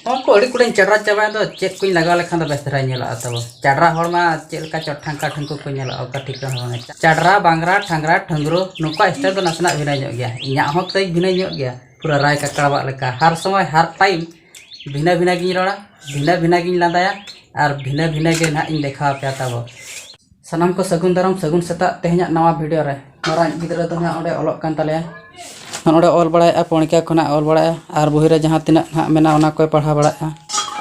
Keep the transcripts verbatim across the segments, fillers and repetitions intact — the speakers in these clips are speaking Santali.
ᱱᱚᱣᱟ ᱠᱚ ᱟᱹᱰᱤ ᱠᱩᱴᱟᱹᱧ ᱪᱟᱰᱨᱟ ᱪᱟᱵᱟᱭᱮᱱ ᱫᱚ, ᱪᱮᱫ ᱠᱚᱧ ᱞᱟᱜᱟᱣ ᱞᱮᱠᱷᱟᱱ ᱫᱚ ᱵᱮᱥ ᱫᱷᱟᱨᱟᱧ ᱧᱮᱞᱚᱜᱼᱟ ᱛᱟᱵᱚ? ᱪᱟᱰᱨᱟ ᱦᱚᱲ ᱢᱟ ᱪᱮᱫ ᱞᱮᱠᱟ ᱪᱚᱴ ᱴᱷᱟᱝᱠᱟ ᱴᱷᱟᱹᱝᱠᱩ ᱠᱚ ᱧᱮᱞᱚᱜᱼᱟ, ᱚᱠᱟ ᱴᱷᱤᱠᱟᱹ ᱦᱚᱸ ᱵᱟᱝᱟ᱾ ᱪᱟᱰᱨᱟ, ᱵᱟᱝᱨᱟ, ᱴᱷᱟᱝᱨᱟ, ᱴᱷᱟᱹᱝᱜᱽᱨᱳ, ᱱᱩᱠᱩᱣᱟᱜ style ᱫᱚ ᱱᱟᱥᱮᱱᱟᱜ ᱵᱷᱤᱱᱟᱹ ᱧᱚᱜ ᱜᱮᱭᱟ᱾ ᱤᱧᱟᱹᱜ ᱦᱚᱸ ᱛᱟᱹᱭ ᱵᱷᱤᱱᱟᱹ ᱧᱚᱜ ᱜᱮᱭᱟ, ᱯᱩᱨᱟᱹ ᱨᱟᱭ ᱠᱟᱠᱲᱟᱣᱟᱜ ᱞᱮᱠᱟ᱾ ᱦᱟᱨ ᱥᱚᱢᱚᱭ, ᱦᱟᱨ time ᱵᱷᱤᱱᱟᱹ ᱵᱷᱤᱱᱟᱹ ᱜᱤᱧ ᱨᱚᱲᱟ, ᱵᱷᱤᱱᱟᱹ ᱵᱷᱤᱱᱟᱹ ᱜᱤᱧ ᱞᱟᱸᱫᱟᱭᱟ, ᱟᱨ ᱵᱷᱤᱱᱟᱹ ᱵᱷᱤᱱᱟᱹ ᱜᱮ ᱱᱟᱦᱟᱜ ᱤᱧ ᱫᱮᱠᱷᱟᱣ ᱟᱯᱮᱭᱟ ᱛᱟᱵᱚ᱾ ᱥᱟᱱᱟᱢ ᱠᱚ ᱥᱟᱹᱜᱩᱱ ᱫᱟᱨᱟᱢ, ᱥᱟᱹᱜᱩᱱ ᱥᱮᱛᱟᱜ᱾ ᱛᱮᱦᱮᱧᱟᱜ ᱱᱟᱣᱟ video ᱨᱮ ᱢᱟᱨᱟᱝ ᱜᱤᱫᱽᱨᱟᱹ ᱫᱚ ᱱᱟᱦᱟᱜ ᱚᱸᱰᱮ ᱚᱞᱚᱜ ᱠᱟᱱ ᱛᱟᱞᱮᱭᱟ᱾ ᱱᱚᱰᱮ ᱚᱞ ᱵᱟᱲᱟᱭᱮᱫᱼᱟ, ᱯᱚᱬᱤᱠᱟ ᱠᱷᱚᱱᱟᱜ ᱚᱞ ᱵᱟᱲᱟᱭᱟ, ᱟᱨ ᱵᱚᱦᱤ ᱨᱮ ᱡᱟᱦᱟᱸ ᱛᱤᱱᱟᱹᱜ ᱱᱟᱦᱟᱜ ᱢᱮᱱᱟᱜᱼᱟ, ᱚᱱᱟ ᱠᱚᱭ ᱯᱟᱲᱦᱟᱣ ᱵᱟᱲᱟᱭᱮᱫᱼᱟ᱾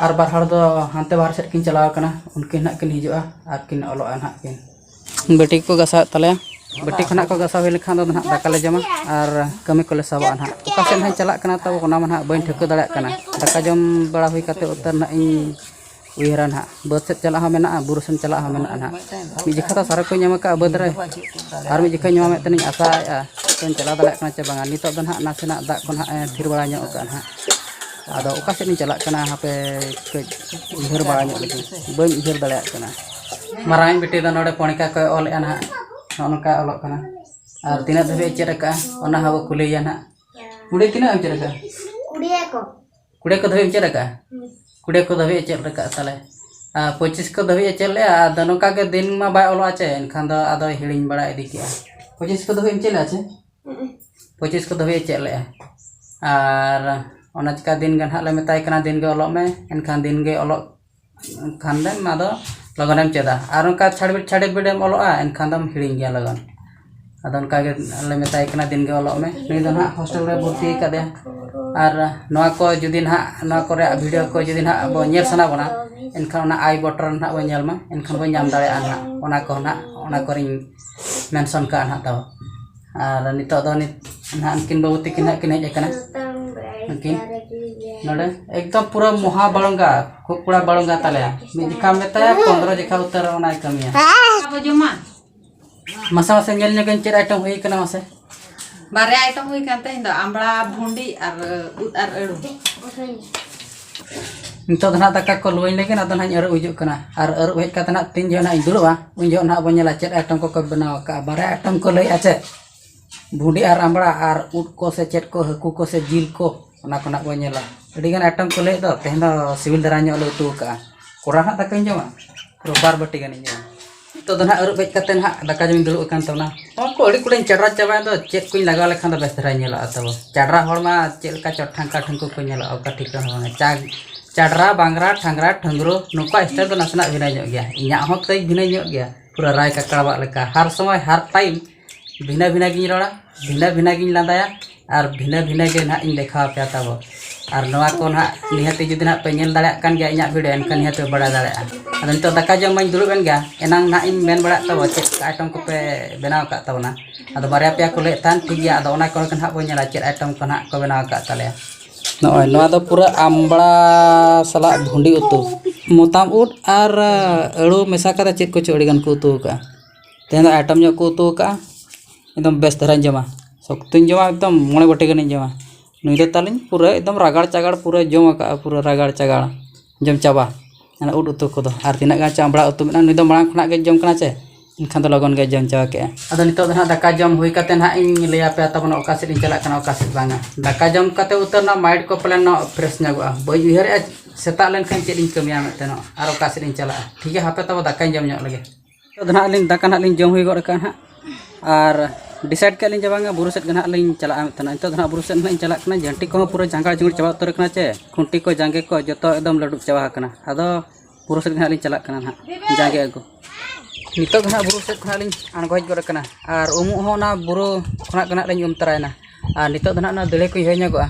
ᱟᱨ ᱵᱟᱨ ᱦᱚᱲ ᱫᱚ ᱦᱟᱱᱛᱮ ᱵᱟᱦᱨᱮ ᱥᱮᱫ ᱠᱤᱱ ᱪᱟᱞᱟᱣ ᱠᱟᱱᱟ, ᱩᱱᱠᱤᱱ ᱱᱟᱦᱟᱜ ᱠᱤᱱ ᱦᱤᱡᱩᱜᱼᱟ ᱟᱨ ᱠᱤᱱ ᱚᱞᱚᱜᱼᱟ ᱱᱟᱦᱟᱜ ᱠᱤᱱ᱾ ᱵᱟᱹᱴᱤ ᱠᱚ ᱜᱟᱥᱟᱣᱮᱫ ᱛᱟᱞᱮᱭᱟ᱾ ᱵᱟᱹᱴᱤ ᱠᱷᱚᱱᱟᱜ ᱠᱚ ᱜᱟᱥᱟᱣ ᱦᱩᱭ ᱞᱮᱱᱠᱷᱟᱱ ᱫᱚ ᱱᱟᱦᱟᱜ ᱫᱟᱠᱟ ᱞᱮ ᱡᱚᱢᱟ ᱟᱨ ᱠᱟᱹᱢᱤ ᱠᱚᱞᱮ ᱥᱟᱵᱟᱜᱼᱟ ᱱᱟᱦᱟᱜ᱾ ᱚᱠᱟ ᱥᱮᱫ ᱱᱟᱦᱟᱜ ᱤᱧ ᱪᱟᱞᱟᱜ ᱠᱟᱱᱟ ᱛᱟᱵᱚ, ᱚᱱᱟ ᱢᱟ ᱱᱟᱦᱟᱜ ᱵᱟᱹᱧ ᱴᱷᱟᱹᱣᱠᱟᱹ ᱫᱟᱲᱮᱭᱟᱜ ᱠᱟᱱᱟ᱾ ᱫᱟᱠᱟ ᱡᱚᱢ ᱵᱟᱲᱟ ᱦᱩᱭ ᱠᱟᱛᱮ ᱩᱛᱟᱹᱨ ᱱᱟᱦᱟᱜ ᱤᱧ ᱩᱭᱦᱟᱹᱨᱟ ᱱᱟᱦᱟᱜ᱾ ᱵᱟᱹᱫᱽ ᱥᱮᱫ ᱪᱟᱞᱟᱜ ᱦᱚᱸ ᱢᱮᱱᱟᱜᱼᱟ, ᱵᱩᱨᱩ ᱥᱮᱫ ᱪᱟᱞᱟᱜ ᱦᱚᱸ ᱢᱮᱱᱟᱜᱼᱟ ᱱᱟᱦᱟᱜ᱾ ᱢᱤᱫ ᱡᱚᱠᱷᱟ ᱫᱚ ᱥᱟᱨᱮ ᱠᱚᱧ ᱮᱢ ᱟᱠᱟᱫᱼᱟ ᱵᱟᱹᱫᱽ ᱨᱮ, ᱟᱨ ᱢᱤᱫ ᱡᱚᱠᱷᱟ ᱱᱚᱣᱟ ᱢᱮᱫ ᱛᱮᱞᱤᱧ ᱟᱥᱟᱭᱮᱫᱼᱟ ᱪᱚᱧ ᱪᱟᱞᱟᱣ ᱫᱟᱲᱮᱭᱟᱜ ᱠᱟᱱᱟ ᱪᱮ ᱵᱟᱝᱟ᱾ ᱱᱤᱛᱚᱜ ᱫᱚ ᱱᱟᱦᱟᱜ ᱱᱟᱥᱮᱱᱟᱜ ᱫᱟᱜ ᱠᱚ ᱱᱟᱦᱟᱜ ᱮ ᱛᱷᱤᱨ ᱵᱟᱲᱟ ᱧᱚᱜ ᱟᱠᱟᱫᱼᱟ ᱱᱟᱦᱟᱜ᱾ ᱟᱫᱚ ᱚᱠᱟ ᱥᱮᱫ ᱤᱧ ᱪᱟᱞᱟᱜ ᱠᱟᱱᱟ ᱦᱟᱯᱮ ᱠᱟᱹᱡ ᱩᱭᱦᱟᱹᱨ ᱵᱟᱲᱟ ᱧᱚᱜ ᱞᱮᱜᱮ, ᱵᱟᱹᱧ ᱩᱭᱦᱟᱹᱨ ᱫᱟᱲᱮᱭᱟᱜ ᱠᱟᱱᱟ᱾ ᱢᱟᱨᱟᱝ ᱵᱤᱴᱤ ᱫᱚ ᱱᱚᱰᱮ ᱯᱚᱬᱤᱠᱟ ᱠᱚᱭ ᱚᱞᱮᱜᱼᱟ ᱱᱟᱦᱟᱜ, ᱱᱚᱜᱼᱚ ᱱᱚᱝᱠᱟ ᱚᱞᱚᱜ ᱠᱟᱱᱟ᱾ ᱟᱨ ᱛᱤᱱᱟᱹᱜ ᱫᱷᱟᱹᱵᱤᱡ ᱮ ᱪᱮᱫ ᱟᱠᱟᱫᱼᱟ ᱚᱱᱟ ᱦᱚᱸ ᱵᱚ ᱠᱩᱞᱤᱭᱮᱭᱟ ᱱᱟᱦᱟᱜ᱾ ᱚᱸᱰᱮ ᱛᱤᱱᱟᱹᱜ ᱮᱢ ᱪᱮᱫ ᱟᱠᱟᱫᱼᱟ? ᱠᱩᱲᱤᱭᱟ ᱠᱚ᱾ ᱠᱩᱲᱤᱭᱟ ᱠᱚ ᱫᱷᱟᱹᱵᱤᱡ ᱮᱢ ᱪᱮᱫ ᱟᱠᱟᱫᱼᱟ? ᱦᱩᱸ᱾ ᱠᱩᱲᱤᱭᱟ ᱠᱚ ᱫᱷᱟᱹᱵᱤᱡ ᱮ ᱪᱮᱫ ᱟᱠᱟᱫᱼᱟ ᱛᱟᱦᱞᱮ᱾ ᱟᱨ ᱯᱚᱸᱪᱤᱥ ᱠᱚ ᱫᱷᱟᱹᱵᱤᱡ ᱮ ᱪᱮᱫ ᱞᱮᱜᱼᱟ, ᱟᱫᱚ ᱱᱚᱝᱠᱟ ᱜᱮ ᱫᱤᱱ ᱢᱟ ᱵᱟᱭ ᱚᱞᱚᱜᱼᱟ ᱪᱮ, ᱮᱱᱠᱷᱟᱱ ᱫᱚ ᱟᱫᱚᱭ ᱦᱤᱲᱤᱧ ᱵᱟᱲᱟ ᱤᱫᱤ ᱠᱮᱜᱼᱟ᱾ ᱯᱚᱸᱪᱤᱥ ᱠᱚ ᱫᱷᱟᱹᱵᱤᱡ ᱮᱢ ᱪᱮᱫ ᱞᱮᱜᱼᱟ ᱪᱮ? ᱦᱩᱸ᱾ ᱯᱚᱸᱪᱤᱥ ᱠᱚ ᱫᱷᱟᱹᱵᱤᱡ ᱮ ᱪᱮᱫ ᱞᱮᱜᱼᱟ᱾ ᱟᱨ ᱚᱱᱟ ᱪᱤᱠᱟ ᱫᱤᱱ ᱜᱮ ᱱᱟᱦᱟᱜ ᱞᱮ ᱢᱮᱛᱟᱭ ᱠᱟᱱᱟ, "ᱫᱤᱱ ᱜᱮ ᱚᱞᱚᱜ ᱢᱮ", ᱮᱱᱠᱷᱟᱱ ᱫᱤᱱ ᱜᱮ ᱚᱞᱚᱜ ᱠᱷᱟᱱ ᱫᱚᱢ ᱟᱫᱚ ᱞᱚᱜᱚᱱᱮᱢ ᱪᱮᱫᱟ᱾ ᱟᱨ ᱚᱱᱠᱟ ᱪᱷᱟᱲᱵᱤᱲ ᱪᱷᱟᱲᱵᱤᱲ ᱮᱢ ᱚᱞᱚᱜᱼᱟ, ᱮᱱᱠᱷᱟᱱ ᱫᱚᱢ ᱦᱤᱲᱤᱧ ᱜᱮᱭᱟ ᱞᱚᱜᱚᱱ᱾ ᱟᱫᱚ ᱚᱱᱠᱟ ᱜᱮ ᱞᱮ ᱢᱮᱛᱟᱭ ᱠᱟᱱᱟ, "ᱫᱤᱱ ᱜᱮ ᱚᱞᱚᱜ ᱢᱮ᱾" ᱱᱩᱭ ᱫᱚ ᱱᱟᱦᱟᱜ hostel ᱨᱮ ᱵᱷᱚᱨᱛᱤ ᱟᱠᱟᱫᱮᱭᱟ᱾ ᱟᱨ ᱱᱚᱣᱟ ᱠᱚ ᱡᱩᱫᱤ ᱱᱟᱦᱟᱜ, ᱱᱚᱣᱟ ᱠᱚᱨᱮᱭᱟᱜ video ᱠᱚ ᱡᱩᱫᱤ ᱱᱟᱦᱟᱜ ᱟᱵᱚ ᱧᱮᱞ ᱥᱟᱱᱟ ᱵᱚᱱᱟ, ᱮᱱᱠᱷᱟᱱ ᱚᱱᱟ I button ᱨᱮ ᱱᱟᱦᱟᱜ ᱵᱚᱱ ᱧᱮᱞ ᱢᱟ, ᱮᱱᱠᱷᱟᱱ ᱵᱚᱱ ᱧᱟᱢ ᱫᱟᱲᱮᱭᱟᱜᱼᱟ ᱱᱟᱦᱟᱜ᱾ ᱚᱱᱟ ᱠᱚ ᱱᱟᱦᱟᱜ, ᱚᱱᱟ ᱠᱚᱨᱮᱧ mention ᱠᱟᱜᱼᱟ ᱱᱟᱦᱟᱜ ᱛᱟᱵᱚ᱾ ᱟᱨ ᱱᱤᱛᱚᱜ ᱫᱚ ᱱᱤᱛ ᱱᱟᱦᱟᱜ ᱩᱱᱠᱤᱱ ᱵᱟᱹᱵᱩ ᱛᱟᱹᱠᱤᱱ ᱱᱟᱦᱟᱜ ᱠᱤᱱ ᱦᱮᱡ ᱟᱠᱟᱱᱟ᱾ ᱩᱱᱠᱤᱱ ᱱᱚᱰᱮ ᱮᱠᱫᱚᱢ ᱯᱩᱨᱟᱹ ᱢᱚᱦᱟ ᱵᱟᱲᱚᱝᱜᱟ, ᱠᱷᱩᱵ ᱠᱚᱲᱟ ᱵᱟᱲᱚᱝᱜᱟ ᱛᱟᱞᱮᱭᱟ᱾ ᱢᱤᱫ ᱡᱚᱠᱷᱟᱢ ᱢᱮᱛᱟᱭᱟ, ᱯᱚᱱᱫᱽᱨᱚ ᱡᱚᱠᱷᱟ ᱩᱛᱟᱹᱨ ᱚᱱᱟᱭ ᱠᱟᱹᱢᱤᱭᱟ᱾ ᱟᱵᱚ ᱡᱚᱢᱟ᱾ ᱢᱟᱥᱮ, ᱢᱟᱥᱮ ᱧᱮᱞ ᱧᱚᱜᱟᱹᱧ, ᱪᱮᱫ item ᱦᱩᱭ ᱠᱟᱱᱟ ᱢᱟᱥᱮ? ᱵᱟᱨᱭᱟ item ᱦᱩᱭ ᱠᱟᱱ ᱛᱮᱦᱮᱧ ᱫᱚ, ᱟᱢᱵᱲᱟ ᱵᱷᱩᱸᱰᱤ ᱟᱨ ᱩᱫ ᱟᱨ ᱟᱹᱲᱩ᱾ ᱱᱤᱛᱚᱜ ᱫᱚ ᱱᱟᱦᱟᱜ ᱫᱟᱠᱟ ᱠᱚ ᱞᱩᱣᱟᱹᱧ ᱞᱟᱹᱜᱤᱫ, ᱟᱫᱚ ᱱᱟᱦᱟᱜ ᱤᱧ ᱟᱹᱨᱩᱵ ᱦᱤᱡᱩᱜ ᱠᱟᱱᱟ᱾ ᱟᱨ ᱟᱹᱨᱩᱵ ᱦᱮᱡ ᱠᱟᱛᱮ ᱱᱟᱦᱟᱜ ᱛᱤᱱ ᱡᱚᱦᱚᱜ ᱱᱟᱦᱟᱜ ᱤᱧ ᱫᱩᱲᱩᱵᱼᱟ, ᱩᱱ ᱡᱚᱦᱚᱜ ᱱᱟᱦᱟᱜ ᱵᱚᱱ ᱧᱮᱞᱟ ᱪᱮᱫ item ᱠᱚᱠᱚ ᱵᱮᱱᱟᱣ ᱟᱠᱟᱫᱼᱟ᱾ ᱵᱟᱨᱭᱟ item ᱠᱚ ᱞᱟᱹᱭᱮᱫᱼᱟ ᱪᱮᱫ? ᱵᱷᱩᱸᱰᱤ ᱟᱨ ᱟᱢᱵᱲᱟ ᱟᱨ ᱩᱫ ᱠᱚ ᱥᱮ ᱪᱮᱫ ᱠᱚ, ᱦᱟᱹᱠᱩ ᱠᱚ ᱥᱮ ᱡᱤᱞ ᱠᱚ᱾ ᱚᱱᱟ ᱠᱚ ᱱᱟᱜ ᱵᱚᱱ ᱧᱮᱞᱟ᱾ ᱟᱹᱰᱤ ᱜᱟᱱ ᱟᱭᱴᱮᱢ ᱠᱚ ᱞᱟᱹᱭᱮᱫ ᱫᱚ, ᱛᱮᱦᱮᱧ ᱫᱚ ᱥᱤᱵᱤᱞ ᱫᱷᱟᱨᱟ ᱧᱚᱜ ᱞᱮ ᱩᱛᱩ ᱟᱠᱟᱜᱼᱟ᱾ ᱠᱚᱲᱟ ᱦᱟᱸᱜ ᱫᱟᱠᱟᱧ ᱡᱚᱢᱟ, ᱯᱩᱨᱟᱹ ᱵᱟᱨ ᱵᱟᱹᱴᱤ ᱜᱟᱱᱤᱧ ᱡᱚᱢᱟ᱾ ᱱᱤᱛᱚᱜ ᱫᱚ ᱱᱟᱦᱟᱜ ᱟᱹᱨᱩᱵ ᱦᱮᱡ ᱠᱟᱛᱮ ᱱᱟᱦᱟᱜ ᱫᱟᱠᱟ ᱡᱚᱢᱤᱧ ᱫᱩᱲᱩᱵ ᱟᱠᱟᱱ ᱛᱟᱵᱚᱱᱟ᱾ ᱱᱚᱣᱟ ᱠᱚ ᱟᱹᱰᱤ ᱠᱩᱴᱟᱧ ᱪᱟᱰᱨᱟ ᱪᱟᱵᱟᱭᱮᱱ ᱫᱚ, ᱪᱮᱫ ᱠᱚᱧ ᱞᱟᱜᱟᱣ ᱞᱮᱠᱷᱟᱱ ᱫᱚ ᱵᱮᱥ ᱫᱷᱟᱨᱟᱧ ᱧᱮᱞᱚᱜᱼᱟ ᱛᱟᱵᱚ᱾ ᱪᱟᱰᱨᱟ ᱦᱚᱲ ᱢᱟ ᱪᱮᱫ ᱞᱮᱠᱟ ᱪᱚᱴ ᱴᱷᱟᱝᱠᱟ ᱴᱷᱟᱹᱝᱠᱩ ᱠᱚ ᱧᱮᱞᱚᱜᱼᱟ, ᱚᱠᱟ ᱴᱷᱤᱠᱟᱹ ᱦᱚᱸ ᱵᱟᱝᱟ᱾ ᱪᱟ-, ᱪᱟᱰᱨᱟ, ᱵᱟᱝᱨᱟ, ᱴᱷᱟᱝᱨᱟ, ᱴᱷᱟᱹᱝᱜᱽᱨᱳ, ᱱᱩᱠᱩᱣᱟᱜ style ᱫᱚ ᱱᱟᱥᱮᱱᱟᱜ ᱵᱷᱤᱱᱟᱹ ᱧᱚᱜ ᱜᱮᱭᱟ᱾ ᱤᱧᱟᱹᱜ ᱦᱚᱸ ᱠᱟᱹᱡ ᱵᱷᱤᱱᱟᱹ ᱧᱚᱜ ᱜᱮᱭᱟ, ᱯᱩᱨᱟᱹ ᱨᱟᱭ ᱠᱟᱠᱲᱟᱣᱟᱜ ᱞᱮᱠᱟ᱾ ᱦᱟᱨ ᱥᱚᱢᱚᱭ, ᱦᱟᱨ time ᱵᱷᱤᱱᱟᱹ ᱵᱷᱤᱱᱟᱹ ᱜᱤᱧ ᱨᱚᱲᱟ, ᱵᱷᱤᱱᱟᱹ ᱵᱷᱤᱱᱟᱹ ᱜᱤᱧ ᱞᱟᱸᱫᱟᱭᱟ, ᱟᱨ ᱵᱷᱤᱱᱟᱹ ᱵᱷᱤᱱᱟᱹ ᱜᱮ ᱱᱟᱦᱟᱜ ᱤᱧ ᱫᱮᱠᱷᱟᱣ ᱟᱯᱮᱭᱟ ᱛᱟᱵᱚ᱾ ᱟᱨ ᱱᱚᱣᱟ ᱠᱚ ᱱᱟᱦᱟᱜ ᱱᱤᱦᱟᱹᱛ ᱡᱩᱫᱤ ᱱᱟᱦᱟᱜ ᱯᱮ ᱧᱮᱞ ᱫᱟᱲᱮᱭᱟᱜ ᱠᱟᱱ ᱜᱮᱭᱟ ᱤᱧᱟᱹᱜ video, ᱮᱱᱠᱷᱟᱱ ᱱᱤᱦᱟᱹᱛ ᱯᱮ ᱵᱟᱲᱟᱭ ᱫᱟᱲᱮᱭᱟᱜᱼᱟ᱾ ᱟᱫᱚ ᱱᱤᱛᱚᱜ ᱫᱟᱠᱟ ᱡᱚᱢ ᱢᱟᱧ ᱫᱩᱲᱩᱵ ᱮᱱ ᱜᱮᱭᱟ, ᱮᱱᱟᱝ ᱱᱟᱦᱟᱜ ᱤᱧ ᱢᱮᱱ ᱵᱟᱲᱟᱭᱮᱫ ᱛᱟᱵᱚ ᱪᱮᱫ ᱠᱚ item ᱠᱚᱯᱮ ᱵᱮᱱᱟᱣ ᱟᱠᱟᱫ ᱛᱟᱵᱚᱱᱟ᱾ ᱟᱫᱚ ᱵᱟᱨᱭᱟ ᱯᱮᱭᱟ ᱠᱚ ᱞᱟᱹᱭᱮᱫ ᱛᱟᱦᱮᱱ, ᱴᱷᱤᱠ ᱜᱮᱭᱟ, ᱟᱫᱚ ᱚᱱᱟ ᱠᱚᱨᱮ ᱜᱮ ᱱᱟᱦᱟᱜ ᱵᱚᱱ ᱧᱮᱞᱟ ᱪᱮᱫ item ᱠᱚ ᱱᱟᱦᱟᱜ ᱠᱚ ᱵᱮᱱᱟᱣ ᱟᱠᱟᱫ ᱛᱟᱞᱮᱭᱟ᱾ ᱱᱚᱜᱼᱚᱭ ᱱᱚᱣᱟ ᱫᱚ ᱯᱩᱨᱟᱹ ᱟᱢᱵᱽᱲᱟ ᱥᱟᱞᱟᱜ ᱵᱷᱩᱸᱰᱤ ᱩᱛᱩ, ᱢᱚᱛᱟᱢ ᱩᱫ ᱟᱨ ᱟᱹᱲᱩ ᱢᱮᱥᱟ ᱠᱟᱛᱮ ᱪᱮᱫ ᱠᱚᱪᱚ ᱟᱹᱰᱤ ᱜᱟᱱ ᱠᱚ ᱩᱛᱩ ᱟᱠᱟᱫᱼᱟ᱾ ᱛᱮᱦᱮᱧ ᱫᱚ item ᱧᱚᱜ ᱠᱚ ᱩᱛᱩ ᱟᱠᱟᱫᱼᱟ, ᱮᱠᱫᱚᱢ ᱵᱮᱥ ᱫᱷᱟᱨᱟᱧ ᱡᱚᱢᱟ, ᱥᱚᱠᱛᱚᱧ ᱡᱚᱢᱟ, ᱮᱠᱫᱚᱢ ᱢᱚᱬᱮ ᱵᱟᱹᱴᱤ ᱜᱟᱱᱤᱧ ᱡᱚᱢᱟ᱾ ᱱᱩᱭ ᱫᱚ ᱛᱟᱞᱤᱧ ᱯᱩᱨᱟᱹ ᱮᱠᱫᱚᱢ ᱨᱟᱜᱟᱲ ᱪᱟᱜᱟᱲ ᱯᱩᱨᱟᱹ ᱡᱚᱢ ᱟᱠᱟᱫᱼᱟ, ᱯᱩᱨᱟᱹ ᱨᱟᱜᱟᱲ ᱪᱟᱜᱟᱲ ᱡᱚᱢ ᱪᱟᱵᱟ᱾ ᱚᱱᱟ ᱩᱫ ᱩᱛᱩ ᱠᱚᱫᱚ ᱟᱨ ᱛᱤᱱᱟᱹᱜ ᱜᱟᱱ ᱪᱚ ᱟᱢᱵᱽᱲᱟ ᱩᱛᱩ ᱢᱮᱱᱟᱜᱼᱟ, ᱱᱩᱭ ᱫᱚ ᱢᱟᱲᱟᱝ ᱠᱷᱚᱱᱟᱜ ᱜᱮ ᱡᱚᱢ ᱠᱟᱱᱟ ᱪᱮ, ᱮᱱᱠᱷᱟᱱ ᱫᱚ ᱞᱚᱜᱚᱱ ᱜᱮ ᱡᱚᱢ ᱪᱟᱵᱟ ᱠᱮᱜᱼᱟ᱾ ᱟᱫᱚ ᱱᱤᱛᱚᱜ ᱫᱚ ᱱᱟᱦᱟᱜ ᱫᱟᱠᱟ ᱡᱚᱢ ᱦᱩᱭ ᱠᱟᱛᱮ ᱱᱟᱦᱟᱜ ᱤᱧ ᱞᱟᱹᱭ ᱟᱯᱮᱭᱟ ᱛᱟᱵᱚᱱ ᱚᱠᱟ ᱥᱮᱫ ᱤᱧ ᱪᱟᱞᱟᱜ ᱠᱟᱱᱟ, ᱚᱠᱟ ᱥᱮᱫ ᱵᱟᱝᱟ᱾ ᱫᱟᱠᱟ ᱡᱚᱢ ᱠᱟᱛᱮ ᱩᱛᱟᱹᱨ ᱱᱟ mind ᱠᱚ ᱯᱟᱞᱮᱱ ᱱᱚᱣᱟ fresh ᱧᱚᱜᱚᱜᱼᱟ, ᱵᱟᱹᱧ ᱩᱭᱦᱟᱹᱨᱮᱜᱼᱟ ᱥᱮᱛᱟᱜ ᱞᱮᱱᱠᱷᱟᱱ ᱪᱮᱫ ᱤᱧ ᱠᱟᱹᱢᱤᱭᱟ ᱢᱮᱱᱛᱮ ᱱᱚᱣᱟ ᱟᱨ ᱚᱠᱟ ᱥᱮᱫ ᱤᱧ ᱪᱟᱞᱟᱜᱼᱟ᱾ ᱴᱷᱤᱠ ᱜᱮᱭᱟ, ᱦᱟᱯᱮ ᱛᱟᱵᱚ ᱫᱟᱠᱟᱧ ᱡᱚᱢ ᱧᱚᱜ ᱞᱮᱜᱮ᱾ ᱱᱤᱛᱚᱜ ᱫᱚ ᱱᱟᱦᱟᱜ ᱞᱤᱧ ᱫᱟᱠᱟ ᱱᱟᱦᱟᱜ ᱞᱤᱧ ᱡᱚᱢ ᱦᱩᱭ ᱜᱚᱫ ᱠᱟᱜᱼᱟ ᱱᱟᱦᱟᱜ, ᱟᱨ decide ᱠᱮᱫ ᱞᱤᱧ ᱡᱮ ᱵᱟᱝᱟ ᱵᱩᱨᱩ ᱥᱮᱫ ᱜᱮ ᱱᱟᱦᱟᱜ ᱞᱤᱧ ᱪᱟᱞᱟᱜᱼᱟ ᱢᱮᱱᱛᱮ ᱱᱟᱦᱟᱜ᱾ ᱱᱤᱛᱚᱜ ᱫᱚ ᱱᱟᱦᱟᱜ ᱵᱩᱨᱩ ᱥᱮᱫ ᱱᱟᱦᱟᱜ ᱤᱧ ᱪᱟᱞᱟᱜ ᱠᱟᱱᱟ, ᱡᱟᱹᱱᱴᱤ ᱠᱚᱦᱚᱸ ᱯᱩᱨᱟᱹ ᱡᱟᱸᱜᱟ ᱡᱩᱲ ᱪᱟᱵᱟ ᱩᱛᱟᱹᱨ ᱟᱠᱟᱱᱟ ᱪᱮ, ᱠᱷᱩᱱᱴᱤ ᱠᱚ ᱡᱟᱸᱜᱮ ᱠᱚ ᱡᱚᱛᱚ ᱮᱠᱫᱚᱢ ᱞᱟᱹᱰᱩᱵ ᱪᱟᱵᱟ ᱟᱠᱟᱱᱟ᱾ ᱟᱫᱚ ᱵᱩᱨᱩ ᱥᱮᱫ ᱜᱮ ᱱᱟᱦᱟᱜ ᱞᱤᱧ ᱪᱟᱞᱟᱜ ᱠᱟᱱᱟ ᱱᱟᱦᱟᱜ ᱡᱟᱸᱜᱮ ᱟᱹᱜᱩ᱾ ᱱᱤᱛᱚᱜ ᱫᱚ ᱱᱟᱦᱟᱜ ᱵᱩᱨᱩ ᱥᱮᱫ ᱠᱷᱚᱱᱟᱜ ᱞᱤᱧ ᱟᱬᱜᱚ ᱦᱮᱡ ᱜᱚᱫ ᱟᱠᱟᱱᱟ, ᱟᱨ ᱩᱢᱩᱜ ᱦᱚᱸ ᱚᱱᱟ ᱵᱩᱨᱩ ᱠᱷᱚᱱᱟᱜ ᱜᱮ ᱱᱟᱦᱟᱜ ᱞᱤᱧ ᱩᱢ ᱛᱚᱨᱟᱭᱮᱱᱟ᱾ ᱟᱨ ᱱᱤᱛᱚᱜ ᱫᱚ ᱱᱟᱦᱟᱜ ᱚᱱᱟ ᱫᱟᱹᱲᱮ ᱠᱚ ᱦᱚᱭ ᱧᱚᱜᱚᱜᱼᱟ᱾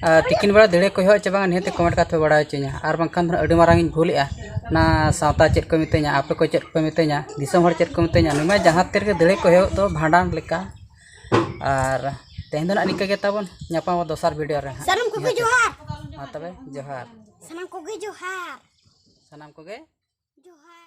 ᱟᱨ ᱛᱤᱠᱤᱱ ᱵᱮᱲᱟ ᱫᱟᱹᱲᱮ ᱠᱚ ᱦᱚᱭ ᱪᱮ ᱵᱟᱝᱟ, ᱱᱤᱦᱟᱹᱛ comment ᱠᱟᱛᱮ ᱯᱮ ᱵᱟᱲᱟᱭ ᱦᱚᱪᱚᱧᱟ, ᱟᱨ ᱵᱟᱝᱠᱷᱟᱱ ᱫᱚ ᱱᱟᱦᱟᱜ ᱟᱹᱰᱤ ᱢᱟᱨᱟᱝ ᱤᱧ ᱵᱷᱩᱞᱮᱜᱼᱟ᱾ ᱚᱱᱟ ᱥᱟᱶᱛᱟ ᱪᱮᱫ ᱠᱚ ᱢᱤᱛᱟᱹᱧᱟ, ᱟᱯᱮ ᱠᱚ ᱪᱮᱫ ᱠᱚ ᱢᱤᱛᱟᱹᱧᱟ, ᱫᱤᱥᱚᱢ ᱦᱚᱲ ᱪᱮᱫ ᱠᱚ ᱢᱤᱛᱟᱹᱧᱟ, ᱱᱩᱭ ᱢᱟ ᱡᱟᱦᱟᱸ ᱛᱤ ᱨᱮᱜᱮ ᱫᱟᱹᱲᱮ ᱠᱚ ᱦᱚᱭᱚᱜ ᱫᱚ ᱵᱷᱟᱸᱰᱟᱱ ᱞᱮᱠᱟ᱾ ᱟᱨ ᱛᱮᱦᱮᱧ ᱫᱚ ᱱᱟᱦᱟᱜ ᱱᱤᱝᱠᱟᱹ ᱜᱮ ᱛᱟᱵᱚᱱ, ᱧᱟᱯᱟᱢᱟ ᱫᱚᱥᱟᱨ video ᱨᱮ ᱦᱟᱸᱜ᱾ ᱥᱟᱱᱟᱢ ᱠᱚᱜᱮ ᱡᱚᱦᱟᱨ᱾ ᱢᱟ ᱛᱚᱵᱮ ᱡᱚᱦᱟᱨ᱾ ᱥᱟᱱᱟᱢ ᱠᱚᱜᱮ ᱡᱚᱦᱟᱨ᱾ ᱥᱟᱱᱟᱢ ᱠᱚᱜᱮ ᱡᱚᱦᱟᱨ᱾